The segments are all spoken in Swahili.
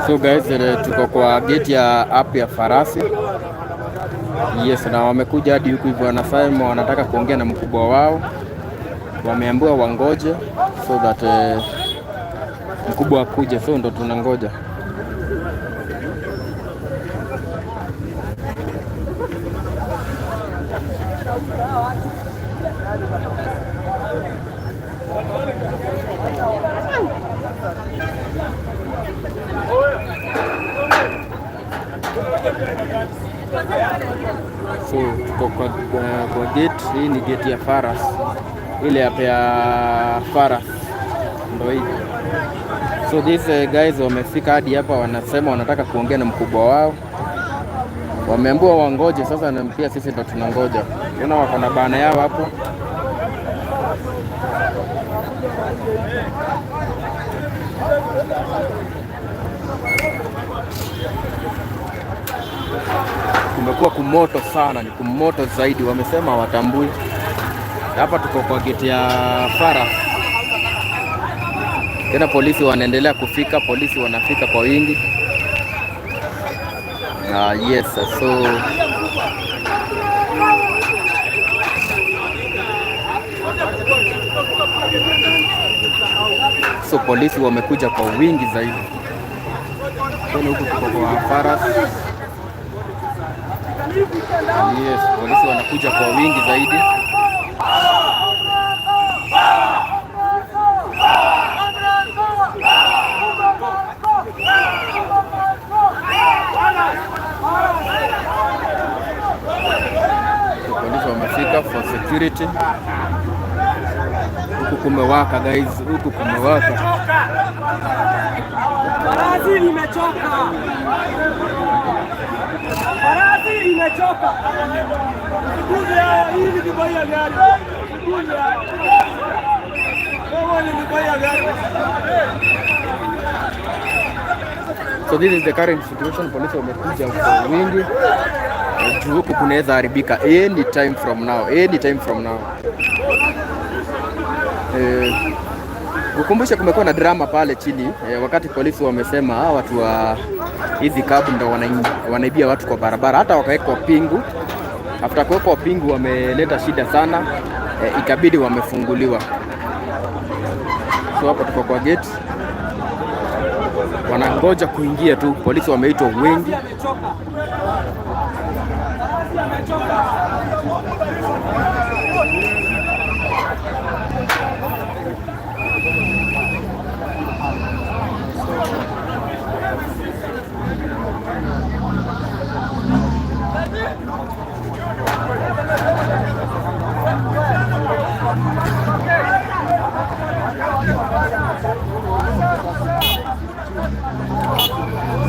So guys, tuko kwa gate ya app ya Farasi. Yes, na wamekuja hadi huku hivyo, wanasema wanataka kuongea na mkubwa wao, wameambiwa wangoje so that mkubwa akuje, so ndo tunangoja. So tuko kwa gate. Hii ni gate ya Faras, ile app ya Faras ndo hii. So these guys wamefika hadi hapa, wanasema wanataka kuongea na mkubwa wao, wameambiwa wangoje. Sasa na pia sisi ndo tunangoja. Unaona wako na banner yao hapo. Kumekuwa kumoto sana, ni kumoto zaidi, wamesema watambui. Hapa tuko kwa gate ya Faras. Tena polisi wanaendelea kufika, polisi wanafika kwa wingi. Yes, so polisi wamekuja kwa wingi zaidi. Tena huku tuko kwa Faras. Yes, polisi wanakuja kwa wingi zaidi. So, polisi wamefika for security. Huku kumewaka guys, huku kumewaka. Farasi imechoka. Farasi imechoka. Fukuze haya, hii ni Dubai ya gari. Fukuze haya. Wewe ni Dubai ya gari. So this is the current situation. Polisi wamekuja kwa wingi. Juu huku kunaweza haribika any time from now, any time from now. Kukumbusha kumekuwa na drama pale chini wakati polisi wamesema hawa watu wa hizi cab ndo wanaibia watu kwa barabara, hata wakawekwa pingu. After kuwekwa pingu wameleta shida sana, ikabidi wamefunguliwa. So hapo tuko kwa gate, wanangoja kuingia tu, polisi wameitwa wengi. Amechoka. Farasi amechoka.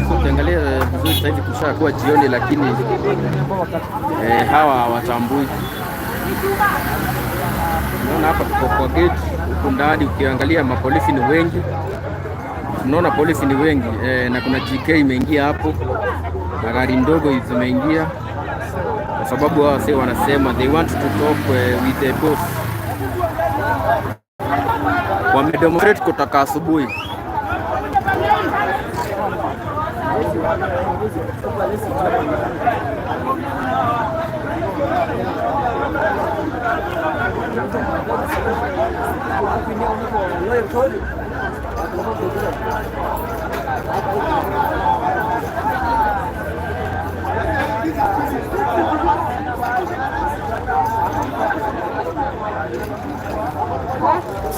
So ukiangalia vizuri sasa hivi kushakuwa jioni, lakini hawa hawatambui. Unaona hapa tuko kwa gate huku ndani, ukiangalia mapolisi ni wengi, unaona polisi ni wengi na kuna GK imeingia hapo na gari ndogo zimeingia, kwa sababu hawa sasa wanasema they want to talk with the boss. Wamedemonstrate kutoka asubuhi.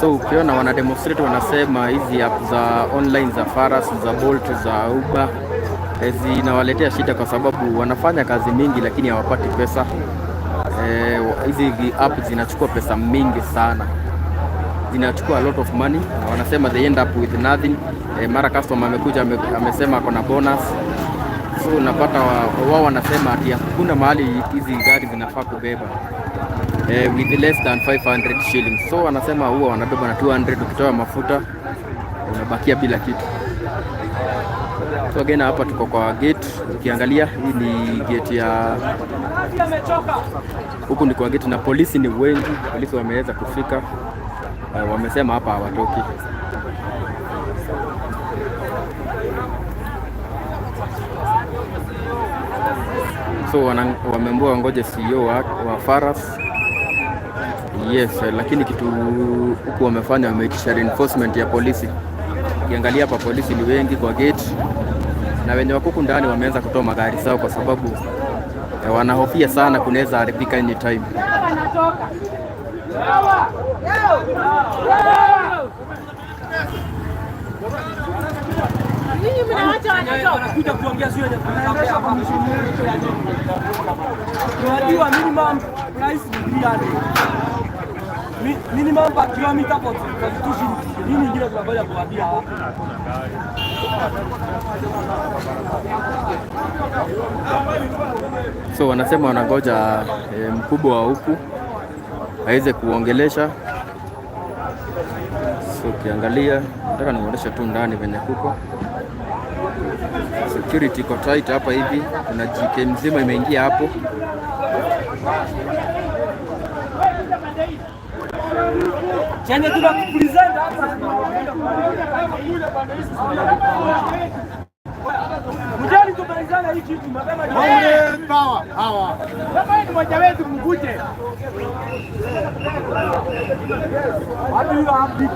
So ukiona wana demonstrate wanasema hizi app za online za Faras, za Bolt, za Uber zinawaletea shida kwa sababu wanafanya kazi mingi lakini hawapati pesa. Hizi app zinachukua pesa mingi sana, zinachukua a lot of money na wanasema they end up with nothing. Mara customer amekuja amesema ako na bonus, so unapata wao wanasema ati hakuna mahali hizi gari zinafaa kubeba with less than 500 shillings. So wanasema huwa wanabeba na 200, ukitoa mafuta unabakia bila kitu. So again hapa tuko kwa gate, ukiangalia hii ni gate ya huku ni kwa gate na polisi ni wengi, polisi wameweza kufika. Wamesema hapa hawatoki. So wameambiwa wangoje CEO wa Faras. Yes, lakini kitu huku wamefanya, wameitisha reinforcement ya polisi. Ukiangalia hapa polisi ni wengi kwa gate na wenye wako huku ndani wameanza kutoa magari zao kwa sababu wanahofia sana kunaweza haribika anytime. Wanatoka. Ninyi mnaacha wanatoka. Wanakuja kuongea sio yenye tunaongea hapa. Tunajua minimum price ni 300. Minimum per kilometer for 42 shillings. Nini ingine tunafanya kuambia hapa? So wanasema wanangoja mkubwa wa huku aweze kuongelesha. So ukiangalia, nataka nionyeshe tu ndani venye kuko. Security iko tight hapa hivi, kuna GK mzima imeingia hapo. Chenye tunakupresent hapa. Mjali tumalizana hii kitu mapema. Kama ni mmoja wetu mkuje. Wapi huyo Abdi?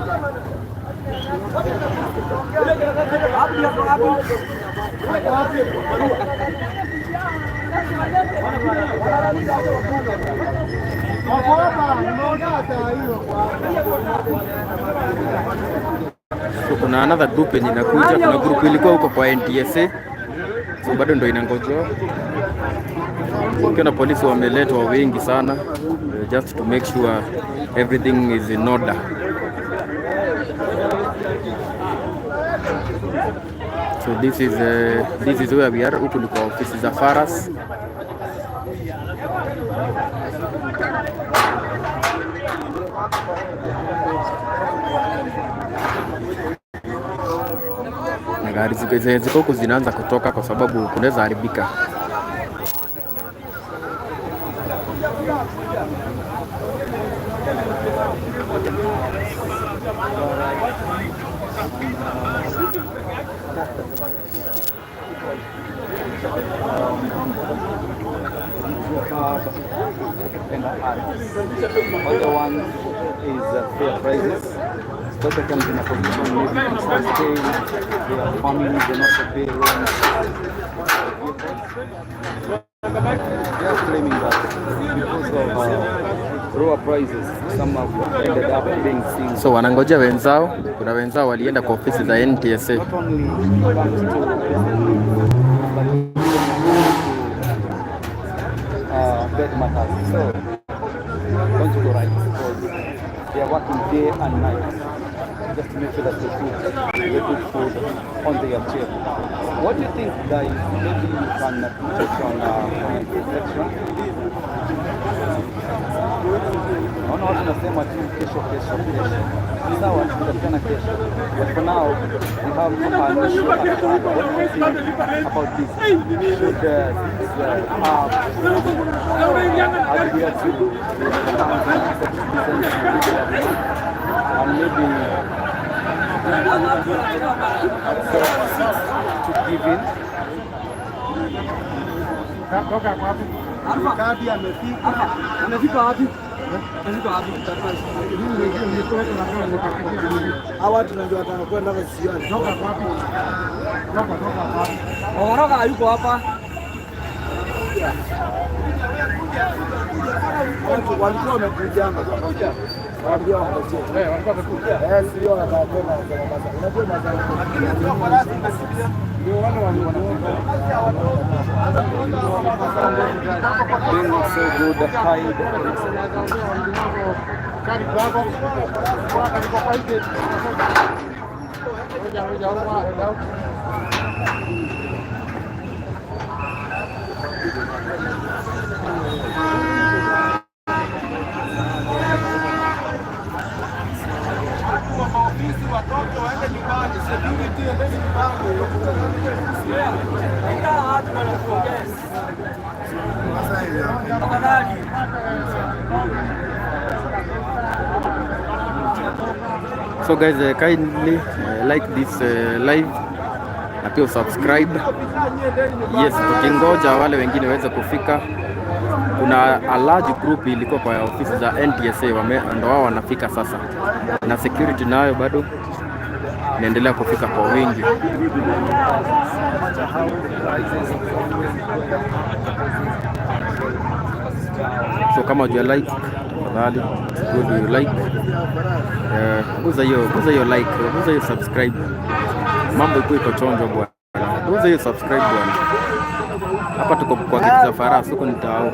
Abdi yako wapi? Wako hapa, nimeona hata hiyo. So kuna another group yenye inakuja, kuna group ilikuwa huko kwa NTSA, so bado ndo inangojewa. Ukiona polisi wameletwa wengi sana just to make sure everything is in order. So this is where we are. Huku ni kwa ofisi za Faras. Na gari zenye ziko huku zinaanza kutoka kwa sababu kunaweza haribika. And arts. Other one is fair prices. Better comes in a position maybe to sustain their families and also pay rent. They are claiming that because of lower prices, some have ended up being single. So wanangojea wenzao. Kuna wenzao walienda kwa ofisi za NTSA. Not only comes to but even to bed matters. So conjugal rights, because they are working day and night just to make sure that they put food on their table. What do you think, guys? Maybe you can put it on comment section. Naona watu nasema tu kesho, kesho, kesho. Sawa, tutakutana kesho. But for now, we have an issue at hand. What do you think about this? Should this app adhere to the terms and and maybe accept to give in? Kadi amefika. Amefika wapi? Amefika wapi? Hawa tunajua watakwenda kwa sioni. Ogoroga hayuko hapa. Watu walikuwa wamekuja hapa. Waambia wangoje. Eh, walikuwa wamekuja. Eh, sio watakwenda kwa Unajua mazao. Lakini sio kwa rasmi ndio wale wanakuja. Being so good, hide. Maofisi watoke waende nyumbani, security endeni nyumbani. Ita watu wanakuongea. Tafadhali. So guys, kindly like this live. na pia usubscribe. Yes, tukingoja wale wengine waweze kufika. Kuna a large group ilikuwa kwa ofisi za NTSA ndo wao wanafika sasa, na security nayo bado inaendelea kufika kwa wingi. No matter how the prices always going up. So kama huja like, tafadhali good you like. Guza hiyo like, guza hiyo subscribe. Mambo iko chonjo bwana. Guza hiyo subscribe bwana. Hapa tuko kwa geti za farasi, huko ni tao.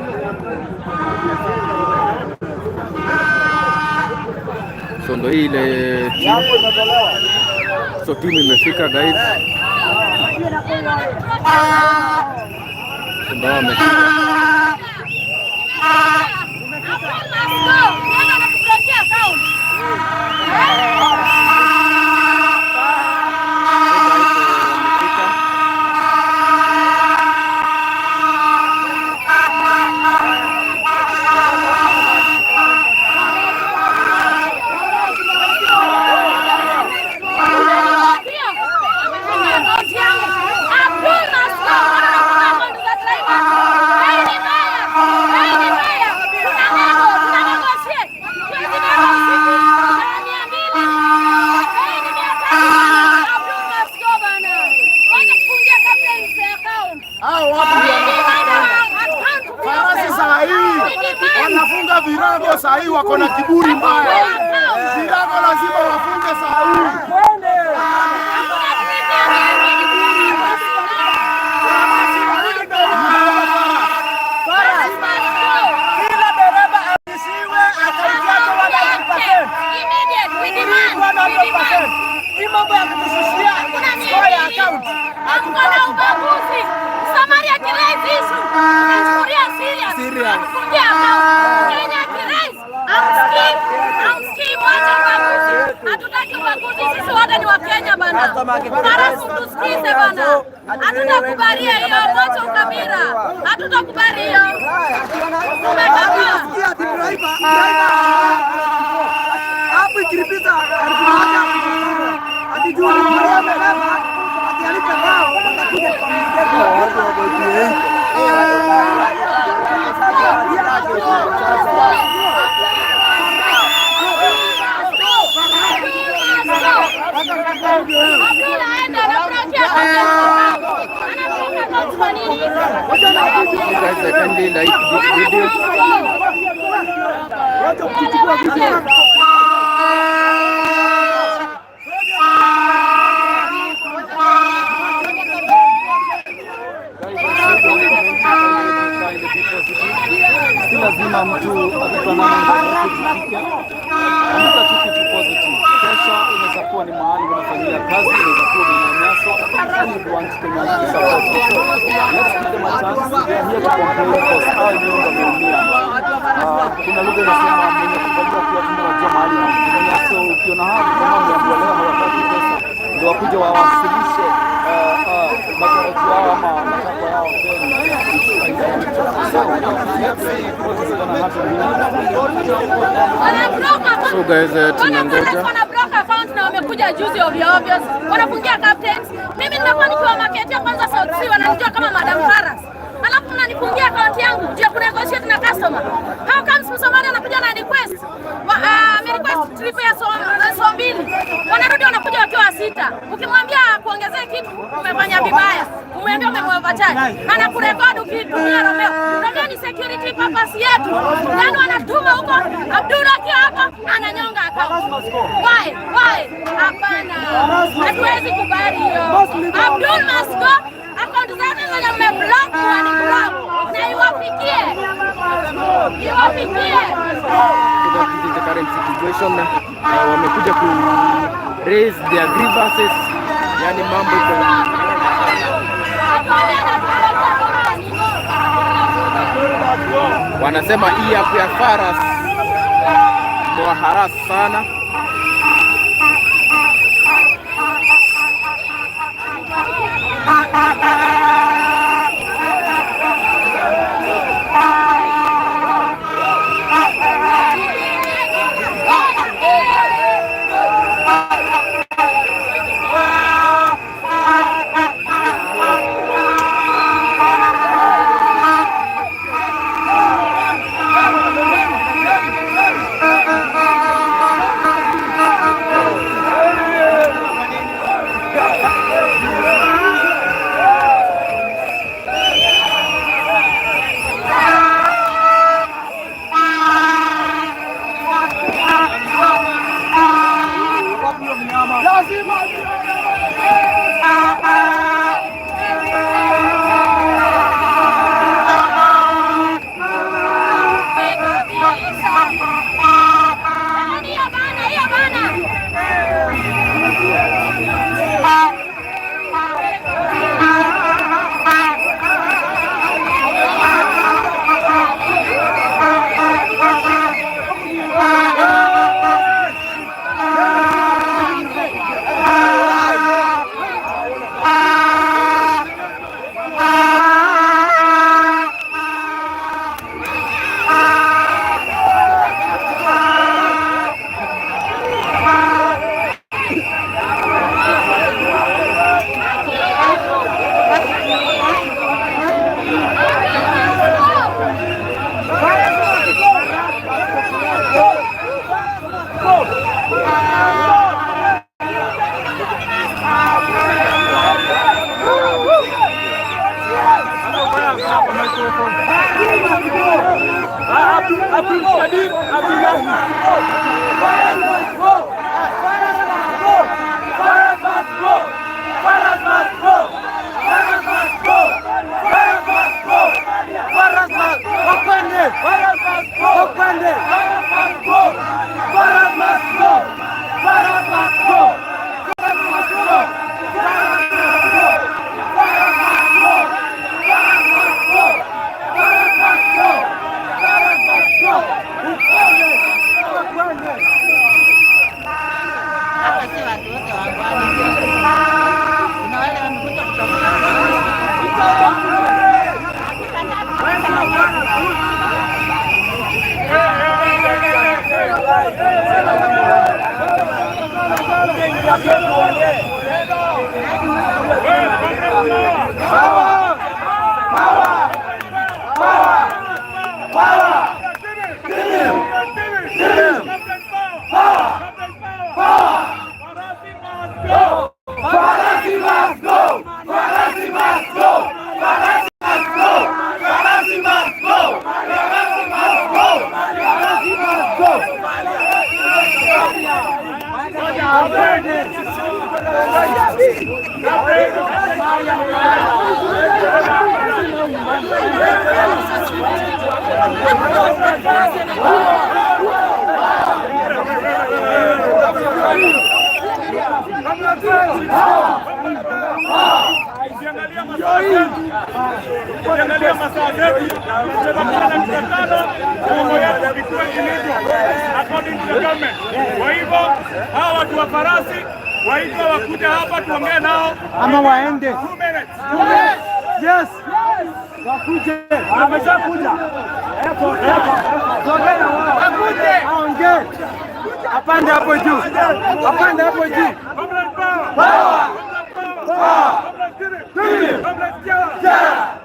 So ndo hii ile team. So team imefika, guys. So ndo wamefika. So guys, wamefika. Hao watu farasi saa hii wanafunga virago saa hii, wako na kiburi mbaya. Virago lazima wafunge saa hii. Kila dereva arudishiwe akaunti yake 100%. 100%. Hii mambo ya kutushushia score ya account Hakuna ubaguzi. Samaria akiraise issue, tunachukulia serious. Tunakufungia account. Kenya akiraise, hamsikii, hamsikii, mwache ubaguzi. Hatutaki ubaguzi, sisi wote ni Wakenya bana. Farasi tusikize bana. Hatutakubalia hiyo, mwache ukabila. Hatutakubali hiyo. Tumekataa. Hapo ikilipiza 1000 ati juu ni mmoja amebeba ati alipe bao watakuja kwa. Abdullah aende anablokia account. Kwa nini? You guys kindly like this video. Wacha kuchukua video. Si lazima mtu akikuwa na kitu, andika tu kitu positive. Kesho inaweza kuwa ni mahali unafanyia kazi, inaweza kuwa umenyanyaswa, and you want Kenyans to support you. So let's give them a chance. They are here to complain because hao wenyewe ndio wameumia. Kuna lugha inasema mwenye kuvalia kiatu ndio anajua mahali inamtumia. So ukiona hao kama wameambiwa leo hawataki pesa, ndio wakuja wawasilishe matarajio yao ama matakwa yao, then so let's see what is gonna happen here. So guys, tunangoja. Wana block account na wamekuja juzi ovyo ovyo, wanafungia captains. Mimi nimekuwa nikiwa marketia kwanza South C, wananijua kama Madam Faras, alafu mnanifungia account yangu juu ya kunegotiate na customer. How comes Msomali anakuja na request wa, request trip ya so 2, wanarudi wanakuja wakiwa sita. Ukimwambia kuongezea kitu umefanya vibaya, umwambia umemovercharge, anakurekodi ukitumia Romeo. Romeo ni security purpose yetu, yani wanatuma huko. Abdul akiwa hapa ananyonga account. Why? Why? Hapana, hatuwezi kubali hiyo. Abdul must go. Account zake zenye mmeblock ni block na iwafikie, iwafikie. So that this is the current situation. Wamekuja ku raise their grievances, yani mambo iko. Wanasema hii app ya Faras imewaharass sana. Lazima. Hiyo bana, hiyo bana. Abdulkadir Abdullahi. Faras must go! Faras must go! Faras must go! Faras must go! Faras must go! Faras must go! Faras must Wakwende! Faras must go! Wakwende! Faras must go! Faras must go! Faras must go! Faras must go! Faras must go! Faras must go! Faras must go! Faras must go! Faras must go! Ukwende! Wakwende! Hapa si watu wote wangwana. Kuna wale wamekuja kutoka. Farasi must go! Farasi must go! Farasi must go! Farasi must go! Farasi must go! Farasi must go! Ukiangalia masaa zetu tumebakia na dakika 5 mambo yetu ikuwe ilivyo according to the government. Kwa hivyo hawa watu wa farasi waitwa wakuja hapa tuongee nao Ama waende. 2 minutes. Yes. Wakuje. Wameshakuja. Airport, airport. Tuongee na wao. Wakuje. Aongee. Apande hapo juu. Apande hapo juu. Comrade power. Power. Comrade power. Comrade Jimmy. Comrade Jara.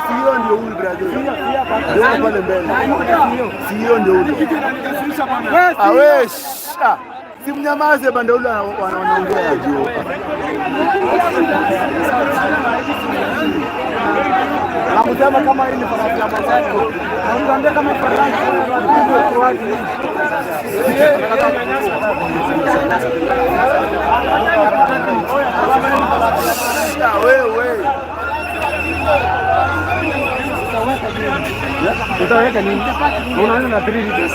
Sio ndio huyu brother. Ndio pale mbele. Sio ndio huyu. Awe, ah, si mnyamaze banda ule wanaongea juu. Nakusema kama hii ni farasi ya Masai. Nakuambia kama farasi kwa wapi. Ah, wewe. Utaweka nini? Unaanza na 3 liters.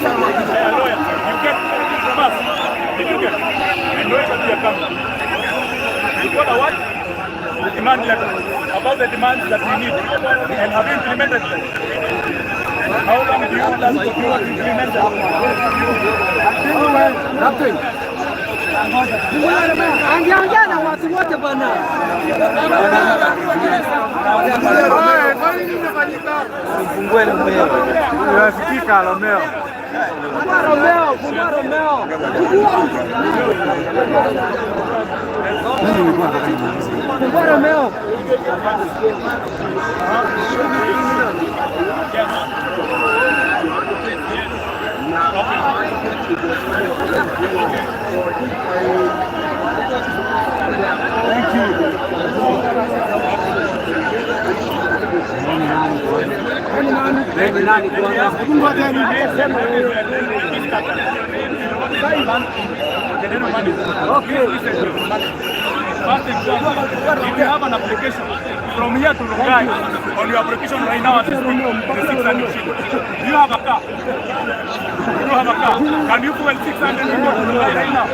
You get from us. Did you get? And You got a what? The demand letter about the demands that we need and have you implemented them? How long do you want us to implement them? Nothing. Angeongea na watu wote bwana. Kwa nini inafanyika? Inasikika Romeo. Fungua Romeo, fungua Romeo. Fungua Romeo. Thank you. Okay. First example, if you have an application from here to Rongai, on your application right now at this the 600 shillings. Do you have a car? You don't have a car. Can you fuel 600 to go to Rongai right now?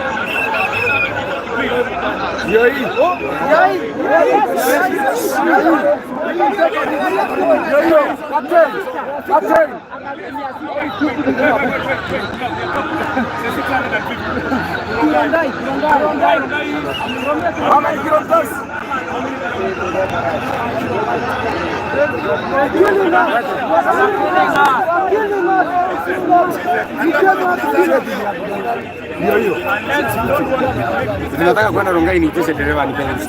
Please. Ndio hii. Ndio hiyo. Captain. Captain. Wait, wait, wait, wait, wait. Say 650. Rongai, Rongai, Rongai, Rongai. How many kilometers? Killing us. Killing us. Ndio hiyo. Unless you don't want to make this Tunataka kwenda Rongai niitishe dereva anipeleke.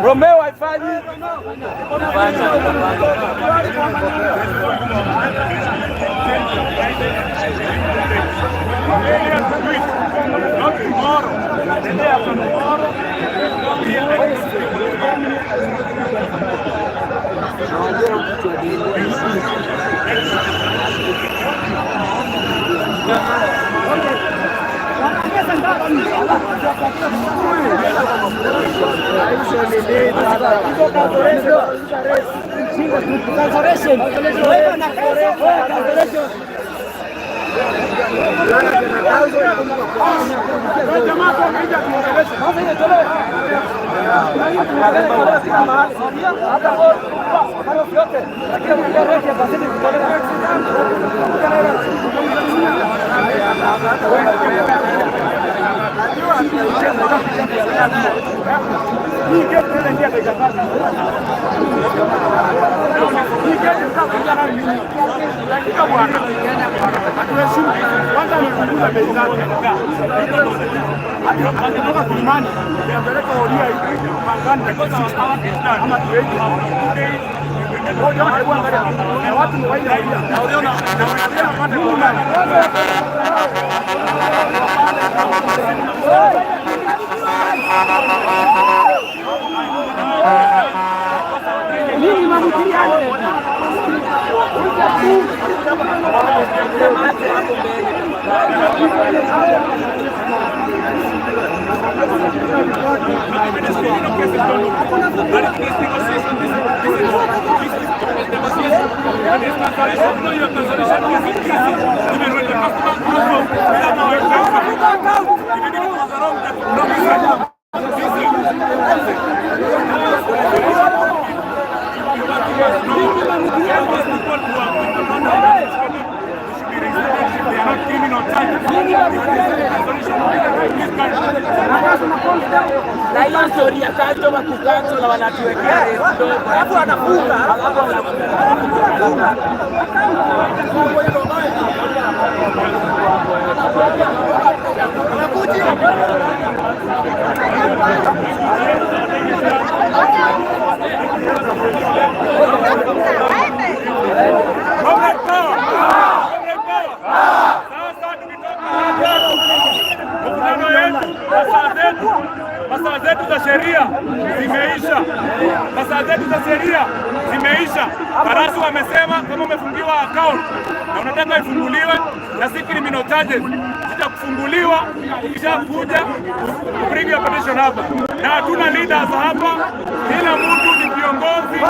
Romeo haifanyi. Not tomorrow. The day after tomorrow, come here and Cancellation. Wewe na cancellation. Dakika bwana. Hatuheshimu. Kwanza amepunguza bei zake. Akitoka Kilimani, anapeleka Oria hivi Pangani na 60 ama 80. Ngoja hebu angalia. Na watu ni waida Oria. Na uliona na unaambia apate kwa nani? Mimi mamutiane. Na hiyo story ya customer kucancel na wanatuwekea rate ndogo. Alafu anafunga, alafu anafunga. Comrade power! Comrade power! Sasa tukitoka hapa, mkutano yetu, masaa zetu za sheria zimeisha. Masaa zetu za sheria zimeisha. Farasi wamesema kama umefungiwa account na unataka ifunguliwe na si criminal charges zitakufunguliwa ukishakuja bring your petition hapa, na hatuna leaders hapa, kila mtu ni kiongozi.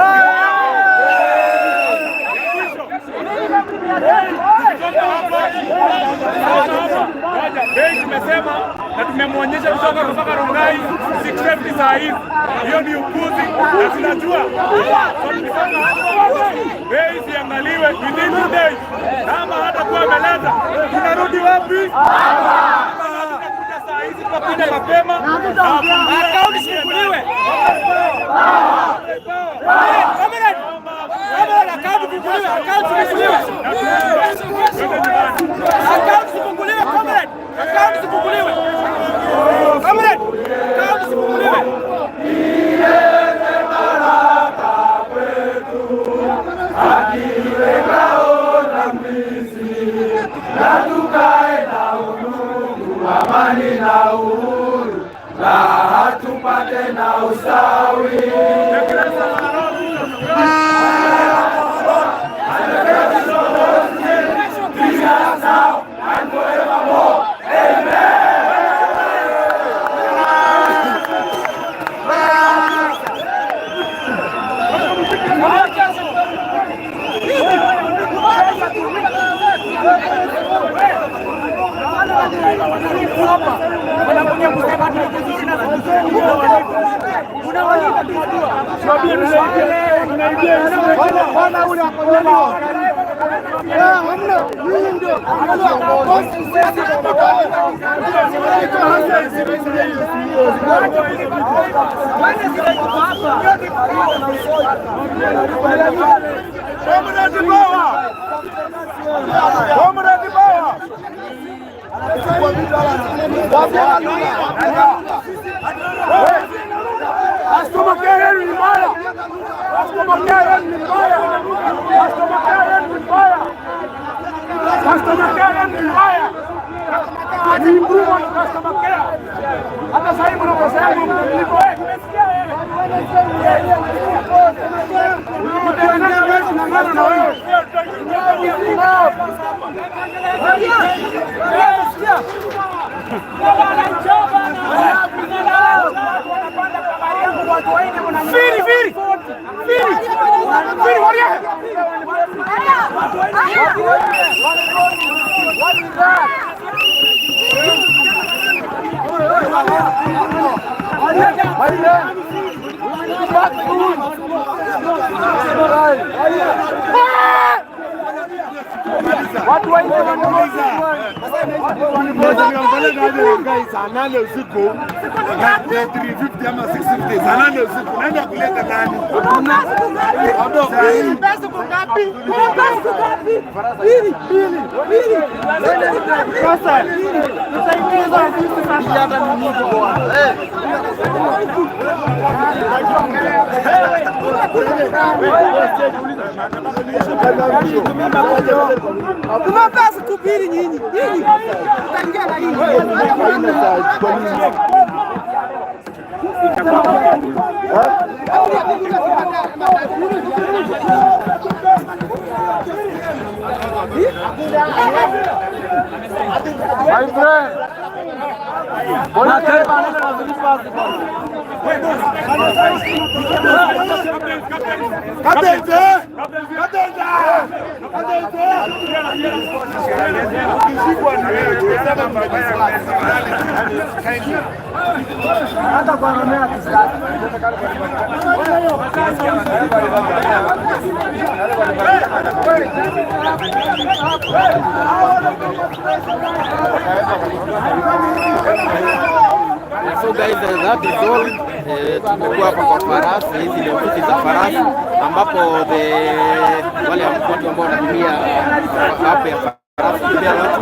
Kutoka hapa, kutoka hapa, ngoja, bei tumesema na tumemwonyesha kutoka mpaka Rongai 650 saa hizi. Hiyo ni upuzi na tunajua. So tukitoka hapo, bei ziangaliwe within 2 days. Kama hatakuwa ameleta, tunarudi wapi? Kama hatutakuja saa hizi, tutakuja mapema. Akaunti zifunguliwe. Comrade, comrade, akaunti zifunguliwe, akaunti zifunguliwe. Akaunti zifunguliwe, comrade. Akaunti zifunguliwe. Comrade, akaunti zifunguliwe. Amani na uhuru na tupate na ustawi. Now and forevermore. Amen. Wanakuja kusema unawalipa Bwana ule wako nyuma. Hamna, nyinyi ndio. Comrade Power! Comrade Power! Customer care yenu ni mbaya. Customer care yenu ni mbaya. Customer care yenu ni mbaya. Customer care yenu ni mbaya. Ni improve on customer care. Hata sasa hivi mna pesa yangu mlipo wewe. Nimesikia wewe. Unatengeneza wewe tunang'ana na wewe. Firi, firi. Firi. Firi, waria. What is that? Watu waine. Saa 8 usiku na 350 ama 650 saa 8 usiku nani akuleta nani? Pesa uko ngapi? Pesa uko ngapi? Mbili, mbili, mbili. Sasa tutaingiza ofisi sasa. Hata ni nyingi bwana. Tumepea siku mbili nyinyi. Nyinyi. Tutaingia na hii. My friend. Captain! Captain! Captain! Ukishikwa na wewe tumesema Hata kwa Romeo kisasi. So guys, that is all. Tumekuwa hapa kwa farasi, hizi ni ofisi za farasi ambapo wale watu ambao wanatumia app ya farasi kutumia watu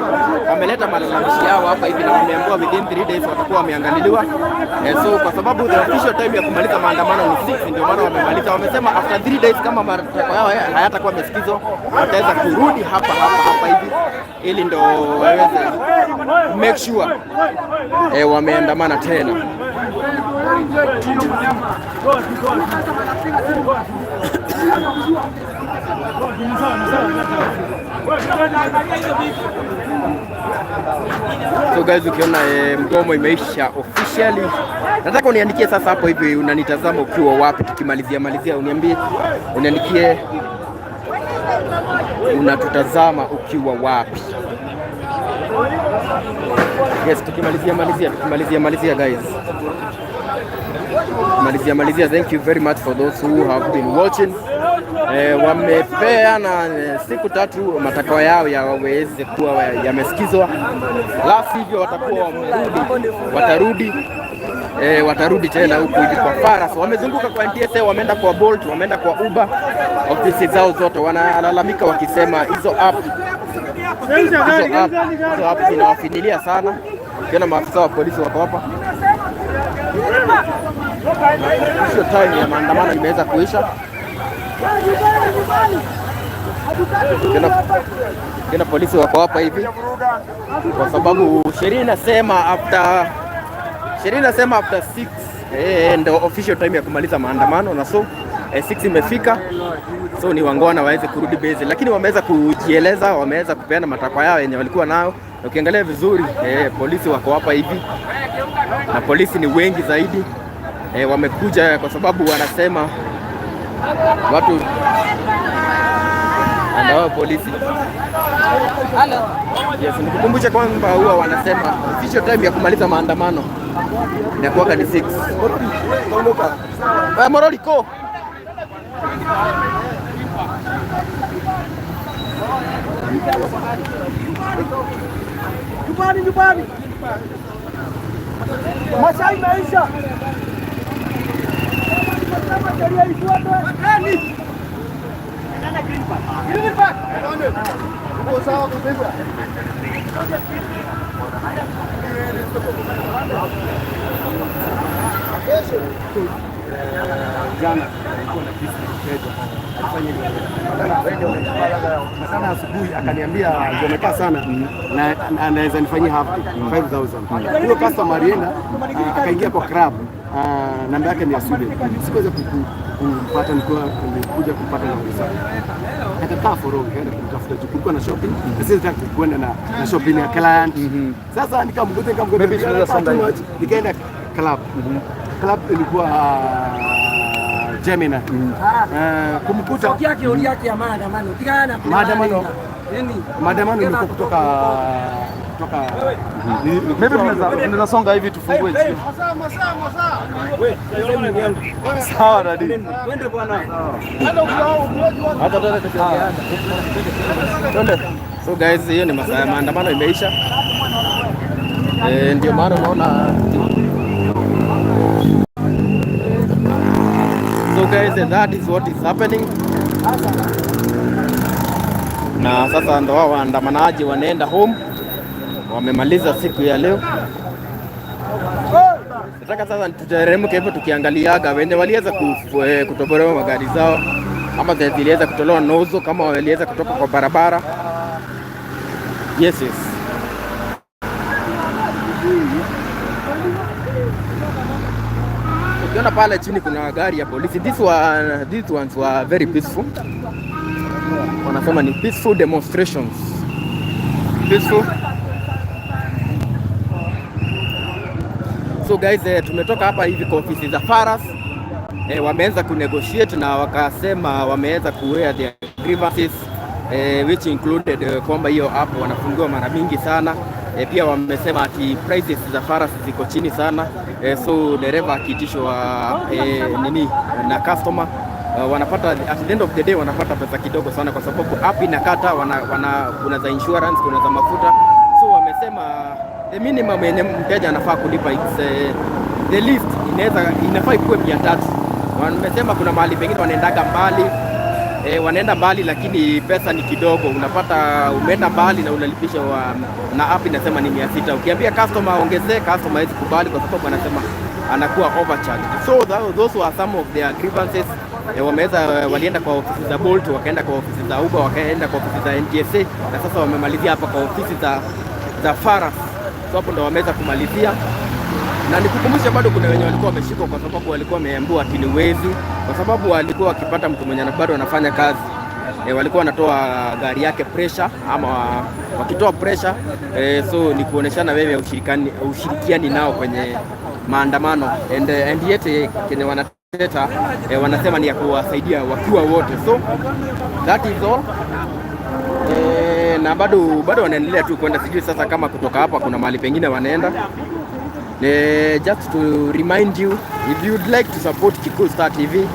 wameleta malalamishi yao hapa hivi na wameambiwa within 3 days watakuwa wameangaliliwa. So kwa sababu the official time ya kumaliza maandamano ni 6, ndio maana wamemaliza. Wamesema after 3 days kama matakwa yao hayatakuwa yamesikizwa, wataweza kurudi hapa hapa hapa hivi ili ndo waweze make sure wameandamana tena. So guys, ukiona mgomo imeisha officially, nataka uniandikie sasa hapo hivi unanitazama ukiwa wapi, tukimalizia malizia uniambie, uniandikie unatutazama ukiwa wapi. Yes, tukimalizia malizia, tukimalizia malizia guys. Malizia malizia, thank you very much for those who have been watching. Wamepeana siku 3 matakwa yao yaweze kuwa yamesikizwa, la sivyo watakuwa wamerudi, watarudi tena huku hivi kwa Faras. Wamezunguka kwa NTSA, wameenda kwa Bolt, wameenda kwa Uber, ofisi zao zote wanalalamika wakisema hizo app zinawafinyilia sana. Ukiona maafisa wa polisi wako hapa, hiyo time ya maandamano imeweza kuisha. Tena polisi wako hapa hivi kwa sababu sheria inasema after 6 ndo official time ya kumaliza maandamano na so 6 imefika, so ni wangwana waweze kurudi base, lakini wameweza kujieleza, wameweza kupeana matakwa yao yenye walikuwa nayo. Na ukiangalia vizuri polisi wako hapa hivi na polisi ni wengi zaidi wamekuja kwa sababu wanasema watu wao polisi. Yes, nikukumbusha kwamba huwa wanasema official time ya kumaliza maandamano inakuwaga ni 6. Moroliko. Nyumbani, nyumbani. Masaa imeisha. Sheria ifuatwe. Green Park. Uko sawa kabisa. Jana alikuwa na kesi na mteja alifanya hivyo sana asubuhi, akaniambia amekaa sana na anaweza nifanyia half 5000. Huyo customer alienda akaingia kwa club, namba yake ni ya Sweden, sikuweza kumpata, nilikuwa nilikuja kumpata na wenzangu akakaa for long, nikaenda kumtafuta juu kulikuwa na shopping na sisi nataka kwenda na shopping ya client. Sasa nikamgoja Maybe tunaweza songa too much, nikaenda club. Club ilikuwa Gemini. Kumkuta maandamano maandamano ilikuwa kutoka Maybe tunaweza songa hivi tufungue njia. Sawa dadi. Hata twende. So guys, hiyo ni masaa ya maandamano imeisha. Ndio maana unaona. So guys, that is what is happening. Na sasa ndo wao waandamanaji wanaenda home, wamemaliza siku ya leo. Nataka sasa tuteremke hivyo tukiangaliaga wenye waliweza kutobolewa magari zao ama ziliweza kutolewa nozo kama waliweza kutoka kwa barabara. Yes. Ukiona pale chini kuna gari ya polisi. These ones were very peaceful. Wanasema ni peaceful demonstrations. Peaceful. So guys, tumetoka hapa hivi kwa ofisi za Faras. Wameanza kunegotiate na wakasema wameweza kuwear their grievances which included kwamba hiyo app wanafungiwa mara mingi sana. Pia wamesema ati prices za Faras ziko chini sana so dereva akiitishwa nini na customer wanapata at the end of the day wanapata pesa kidogo sana kwa sababu app inakata kuna za insurance, kuna za mafuta, so wamesema the minimum yenye mteja anafaa kulipa, it's the least inaweza inafaa ikuwe 300. Wamesema kuna mahali pengine wanaendaga mbali wanaenda mbali lakini pesa ni kidogo. Unapata umeenda mbali na unalipisha na app inasema ni 600. Ukiambia customer ongezee, customer hawezi kubali kwa sababu anasema anakuwa overcharged. So those were some of their grievances. Wameweza walienda kwa ofisi za Bolt, wakaenda kwa ofisi za Uber, wakaenda kwa ofisi za NTSA na sasa wamemalizia hapa kwa ofisi za Faras. So hapo ndo wameweza kumalizia na nikukumbusha bado kuna wenye walikuwa wameshikwa kwa sababu walikuwa wameambiwa ati ni wezi, kwa sababu walikuwa wakipata mtu mwenye bado anafanya kazi walikuwa wanatoa gari yake pressure ama wakitoa pressure so ni kuoneshana wewe ushirikiani nao kwenye maandamano and yet kenye wanateta wanasema ni ya kuwasaidia wakiwa wote, so that is all. Na bado wanaendelea tu kwenda, sijui sasa kama kutoka hapa kuna mahali pengine wanaenda. Just to remind you, if you'd like to support Kikuyu Star TV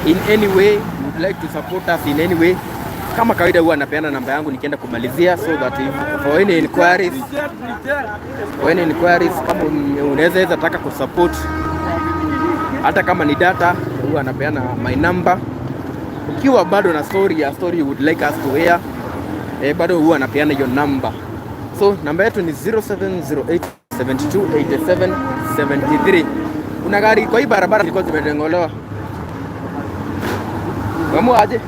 in any way, you'd like to support us in any way, kama kawaida huwa napeana namba yangu nikienda kumalizia, so that if, for any inquiries, kama unaweza taka kusupport hata kama ni data, huwa anapeana my number. Ukiwa bado na story ya story you would like us to hear, bado huwa anapeana hiyo number. So namba yetu ni 0708 72 87 73. Kuna gari kwa hii barabara zilikuwa zimetengolewa. Wamu aje?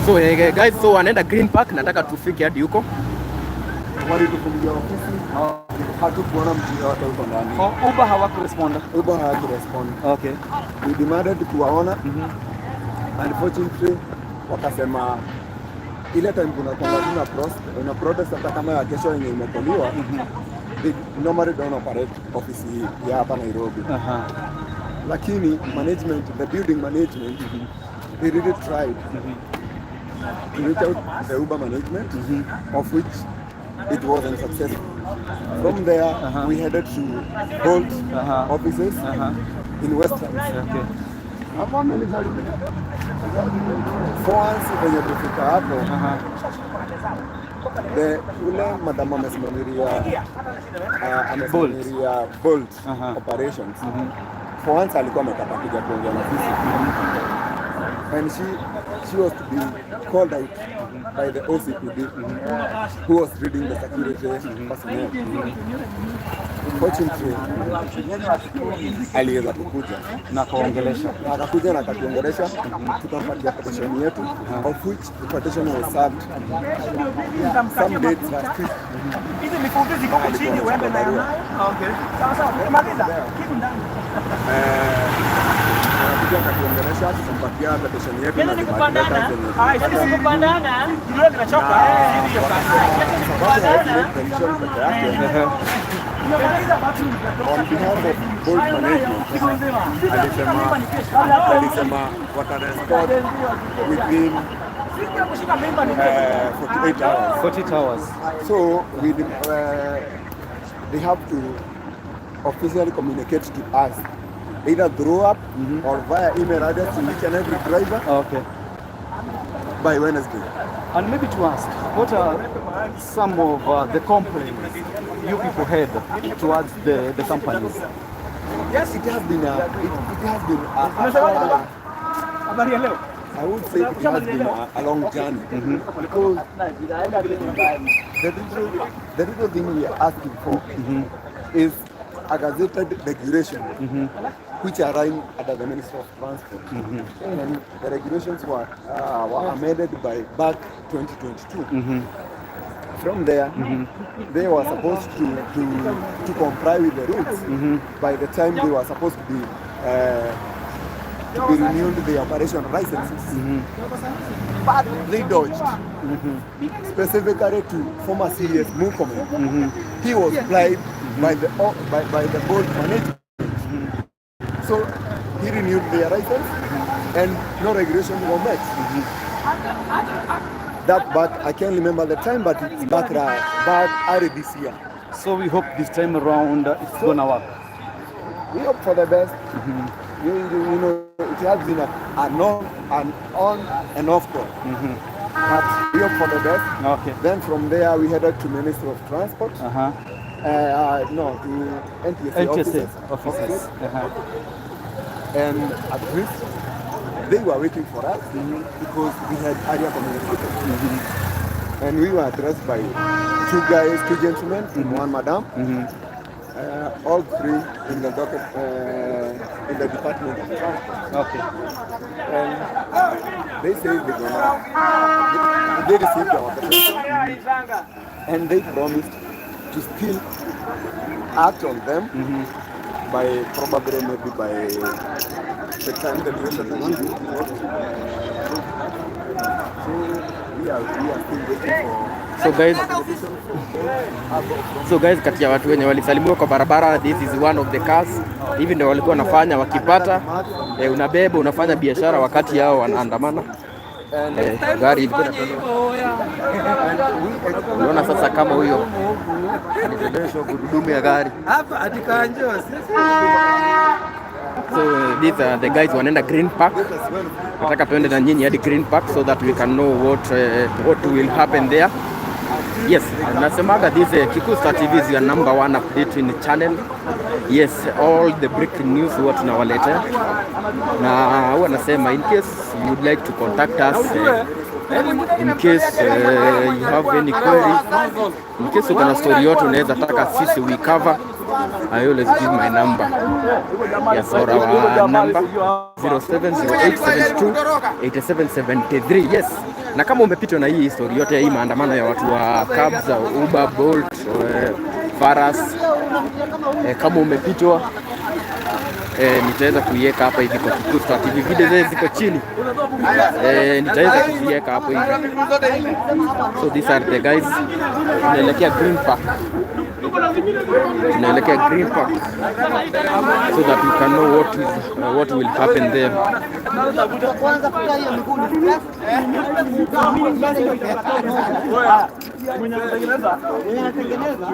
So guys, so wanaenda Green Park, nataka tufike hadi huko. Walitufungia ofisi, hatukuona mtu yoyote huko ndani. Oh, Uber hawakurespond. Uber hawakurespond. We demanded kuwaona. Unfortunately, wakasema ile time kuna kwamba tuna protest hata kama ya kesho yenye imecalliwa, they normally don't operate office hii ya hapa Nairobi. Lakini management, the building management, they really tried to reach out the Uber management, of which it wasn't successful. From there, we headed to Bolt offices in Westlands. For once venye tufika hapo, the ule madam amesimamilia Bolt operations, for once alikuwa amekata kuja kuongea na sisi and she was to be called out by the OCPD who was leading the security personnel. Fortunately, aliweza kukuja Na akaongelesha. Na akakuja na akatuongelesha, tukampatia petition yetu, of which the petition was served some dates last week. Hizi mifupi ziko huku chini, uende nayo. Okay. Sawa sawa, maliza. Kitu ndani. Akakuja akatuongelesha, tukampatia petition yetu na Yaani ni demand kupandana. letters zenye Ah, sisi ni kupandana. Ndio nimechoka. Ndio sababu hawezi make petition peke yake, on behalf of Bolt management alisema watarespond within 48 hours. 48 hours. So they have to officially communicate to us either through app or via email address to each and every driver by Wednesday. And maybe to ask, what are some of the complaints you people had towards the companies? Yes, it has been a Habari ya leo. I would say it has been a long journey because the little thing we are asking for is a gazetted regulation which align under the Ministry of Transport. And the regulations were amended by back 2022. From there, they were supposed to comply with the rules by the time they were supposed to be renewed the operation licenses. But they dodged. Specifically to former CS Murkomen. He was bribed by the Bolt management. So he renewed their license and no regulation were met. That back, I can't remember the time, but it's back early this year. So we hope this time around it's gonna work. We hope for the best. It has been an on and off call. But we hope for the best. Then from there, we headed to Ministry of Transport. No, to NTSA, NTSA offices. Offices. And at least they were waiting for us because we had earlier communicated. And we were addressed by two guys, two gentlemen, and one madam. All three in the docket, in the Department of Transport. And they say they received our petition and they promised to still act on them by probably maybe by the time the duration is due. So we are still waiting for So guys, kati ya watu wenye walisalimiwa kwa barabara, this is one of the cars. Hivi ndio walikuwa wanafanya wakipata, unabeba unafanya biashara wakati yao wanaandamana. Gari ilikuwa inatolewa. Unaona sasa kama huyo alitolewa gurudumu ya gari. Hapa atikanjo. So these are the guys wanaenda Green Park. Nataka tuende na nyinyi hadi Green Park so that we can know what will happen there. Yes, nasemaga this Kikuyu Star TV is your number one updating channel. Yes, all the breaking news huwa tunawaletea, na huwa nasema in case you would like to contact us, in case you have any query, in case uko na story yote unaweza taka sisi we cover, I always give my number. Yes, or our number 0708728773. Yes. Na kama umepitwa na hii story yote ya hii maandamano ya watu wa cabs, Uber, Bolt, Faras, kama umepitwa, nitaweza kuiweka hapa hivi kwa Kikuyu Star TV. Video zile ziko chini, nitaweza kuziweka hapo hivi. So these are the guys. Tunaelekea Green Park. Tunaelekea Green Park so that we can know what will happen there. Kwanza kukaa hiyo miguu ni stress. Mwenye anatengeneza Mwenye anatengeneza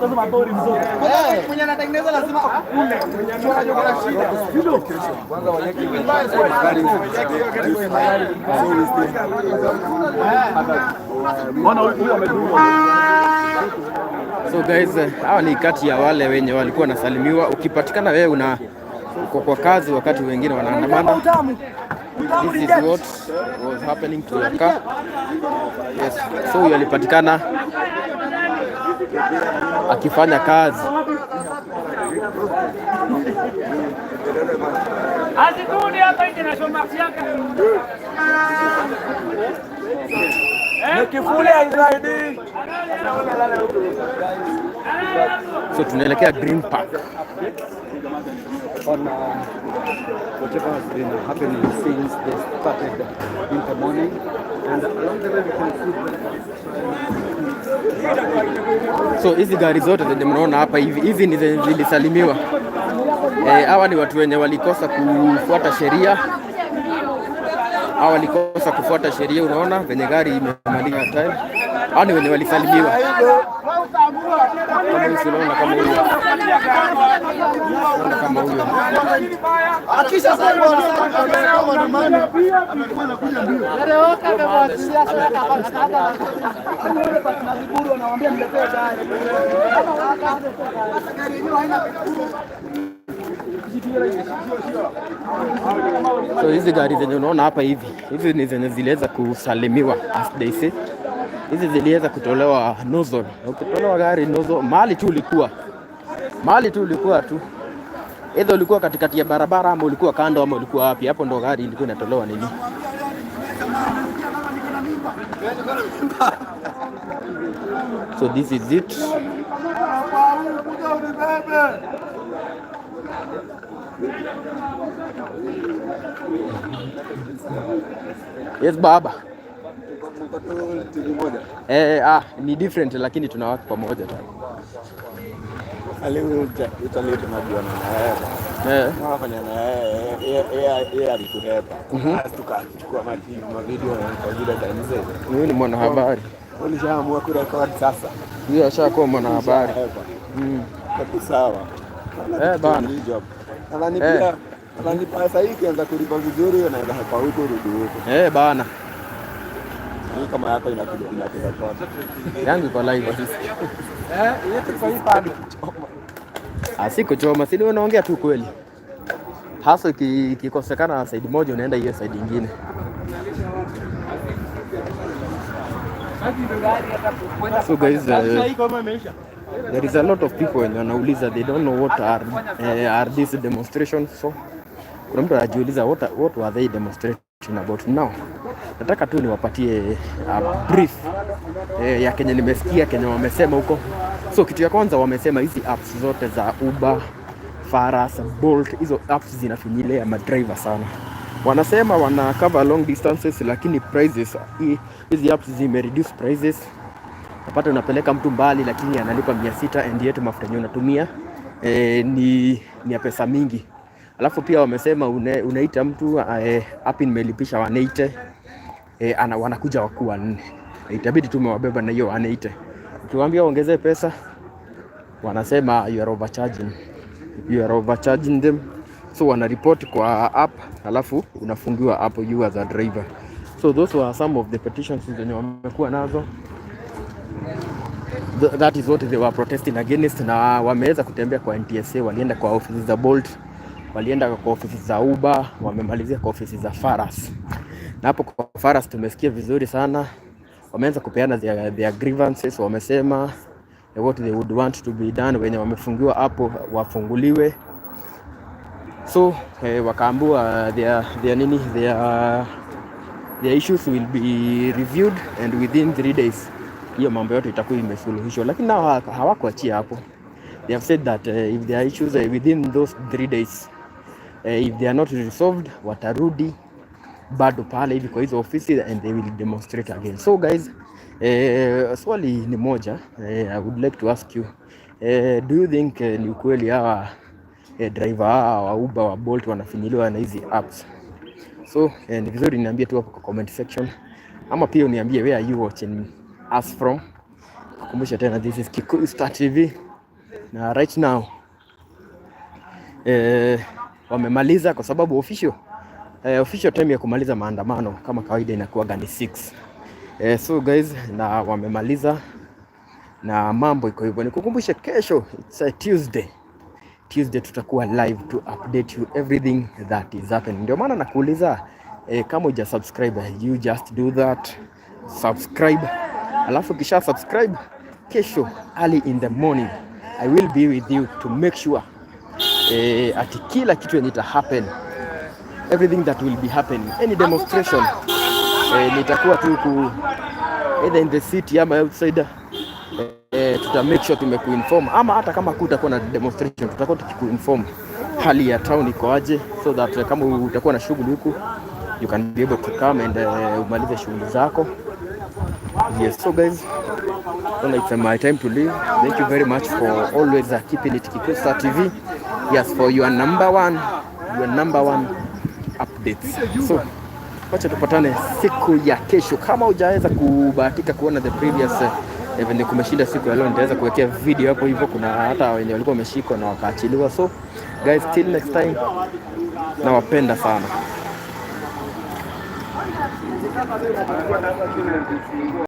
lazima atoe mzozo. Mwenye anatengeneza lazima akukule. Kwanza waweke so we still Mbona huyu amedungwa? So guys, hawa ni kati ya wale wenye walikuwa wanasalimiwa. Ukipatikana wewe una uko kwa kazi wakati wengine wanaandamana, this is what was happening to your car. Yes. So huyu alipatikana akifanya kazi. Azituni hapa international march yake. Kifuli haisaidii. So tunaelekea Green Park. On whatever has been happening since they started in the morning. And along the way we can see So hizi gari zote zenye mnaona hapa hivi, hizi ni zenye zilisalimiwa. Hawa ni watu wenye walikosa kufuata sheria. Hawa walikosa kufuata sheria, unaona venye gari imemaliza time. Hawa ni wenye walisalimiwa. Kama huyu, si unaona kama huyo. Unaona kama huyo. Akisha sasa kama ni mani amekuwa anakuja mbio. Anawaambia mletee gari. Sasa gari yenyewe haina. So hizi gari zenye unaona hapa hivi, hizi ni zenye ziliweza kusalimiwa, as they say. Hizi ziliweza kutolewa nozzle. Na ukitolewa gari nozzle, mahali tu ulikuwa, mahali tu ulikuwa tu, either ulikuwa katikati ya barabara ama ulikuwa kando ama ulikuwa wapi, hapo ndo gari ilikuwa inatolewa nini. So this is it. Kuja unibebe. Yes baba. Mko tu TV moja. Eh, ni different lakini tunawaka pamoja tu. Ali utalii tunajuana na yeye. Tunafanya na yeye, yeye alituhepa. Sasa tukachukua mavideo kwa zile time zetu. Huyu ni mwanahabari. Ulishaamua kurekodi sasa. Huyu ashakuwa mwanahabari. Ushahepa. Kwa sawa. Bana. Hii job. Nadhani Eh. pia nadhani pesa hii ikianza kulipa vizuri unaweza hepa huku rudi huku. Eh, bana. Hii kama yako inakuja inakurekodi. Yangu iko live. Eh, yetu kwa hii pande. Ah, si kuchoma, si ni unaongea tu kweli. Hasa ikikosekana side moja unaenda hiyo side nyingine. So guys, there is a lot of people wenye wanauliza, they don't know what are these demonstrations. So kuna mtu anajiuliza what were they demonstrating about now. Nataka tu niwapatie a brief ya kenye nimesikia kenye wamesema huko. So kitu ya kwanza wamesema hizi apps zote za Uber, Faras, Bolt, hizo apps zinafinyilia madriver sana. Wanasema wana cover long distances, lakini prices hizi apps zime reduce prices. Napata unapeleka mtu mbali lakini analipa 600 and yetu mafuta yenyewe unatumia ni ya pesa mingi. Alafu pia wamesema unaita mtu, app nimelipisha 180. Wanakuja wakuu wanne, itabidi tumewabeba na hiyo 180. Ukiwaambia ongezee pesa, wanasema you are overcharging, you are overcharging them, so wanaripoti kwa app, alafu unafungiwa hapo you as a driver. So those were some of the petitions zenye wamekuwa nazo. That is what they were protesting against, na wameweza kutembea kwa NTSA, walienda kwa ofisi za Bolt, walienda kwa ofisi za Uber, wamemalizia kwa ofisi za Faras. Na hapo kwa Faras tumesikia vizuri sana, wameanza kupeana their grievances, wamesema what they would want to be done, wenye wamefungiwa hapo wafunguliwe. So wakaambiwa their nini their issues will be reviewed and within 3 days hiyo mambo yote itakuwa imesuluhishwa, lakini nao hawakuachia hapo. They have said that if there are issues within those 3 days, if they are not resolved, watarudi bado pale hivi kwa hizo ofisi and they will demonstrate again. So guys, swali ni moja, I would like to ask you, do you think ni ukweli hawa driver hawa wa Uber, wa Bolt wanafinyiliwa na hizi apps? So ni vizuri niambie tu hapo kwa comment section, ama pia uniambie where are you watching us from. Kukumbusha tena, this is Kikuyu Star TV na right now wamemaliza kwa sababu official time ya kumaliza maandamano kama kawaida inakuwaga ni 6. So guys, na wamemaliza na mambo iko hivyo. Nikukumbushe kesho, it's a Tuesday. Tuesday tutakuwa live to update you everything that is happening. Ndio maana nakuuliza, kama huja subscribe, you just do that, subscribe, alafu kisha subscribe, kesho early in the morning I will be with you to make sure ati kila kitu yenye ita happen, everything that will be happening, any demonstration, nitakuwa tu ku either in the city ama outside, tuta make sure tumekuinform, ama hata kama kutakuwa na demonstration tutakuwa tukikuinform hali ya town iko aje, so that kama utakuwa na shughuli huku you can be able to come and umalize shughuli zako. Yes, so guys, well, it's my time to leave. Thank you very much for always keeping it Kikuyu Star TV. Yes, for your number one updates. So wacha tupatane siku ya kesho. Kama hujaweza kubahatika kuona the previous venye kumeshinda siku ya leo, nitaweza kuwekea video hapo hivyo. Kuna hata wenye walikuwa wameshikwa na wakaachiliwa. So guys, till next time, nawapenda sana.